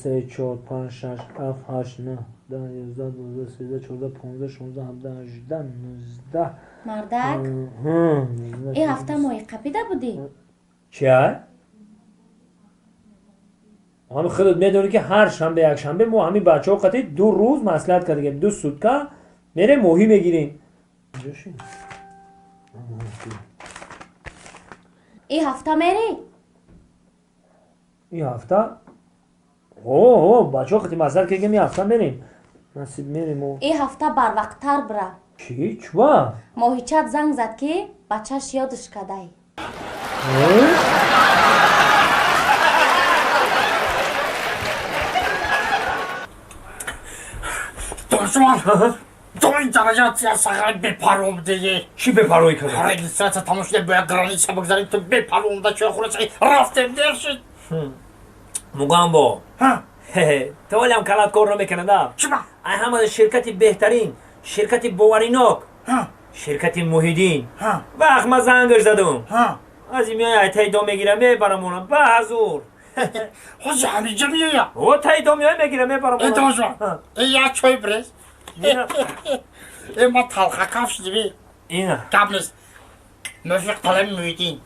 Се, чор, панҷ, шаш, ҳафт, ҳашт, нӯҳ, 10, 11, 12, 13, 14, 15, 16, 17, 18, 19. Мардак, ин ҳафта моҳи қапида будӣ? Чия? Ҳами худат медонӣ, ки ҳар шанбе, якшанбе мо ҳамин бачаҳо қати 2 рӯз маслиҳат кардагем, 2 сутка мерем, моҳӣ мегирем. Ин ҳафта мерӣ? Ин ҳафта? О, бачаҳо қати маслиҳат кардагем, ин ҳафта мерем. Насиб, мерем. Ин ҳафта барвақттар бира. Чӣ? Чува? Моҳичат занг зад, ки бачаш ёдаш кадай. Душман, то ин дараҷа сағари бепарво будеги. Чӣ бепарвоӣ кардем? Регистрация тамом шуда, бояд граница бигзарем, ту бепарво омада чойхона рафтем, дер шуд. Мугамбо, ту ҳолиам калат кор намекунада. Чиба? Ай ҳама ширкати беҳтарин, ширкати боваринок, ширкати Муҳиддин. Вақт ма зангаш задум, аз ин меоя, ай таи дом мегира, мебарамона ба ҳазур. Ҳози ҳаминҷа меоя? О, таи дом меоя, мегира, мебарамона. Э, дошман, э, як чой бирез. Э, ма талхакаф шудиби. Ина. Гап нест, муфиқ талаби Муҳиддин.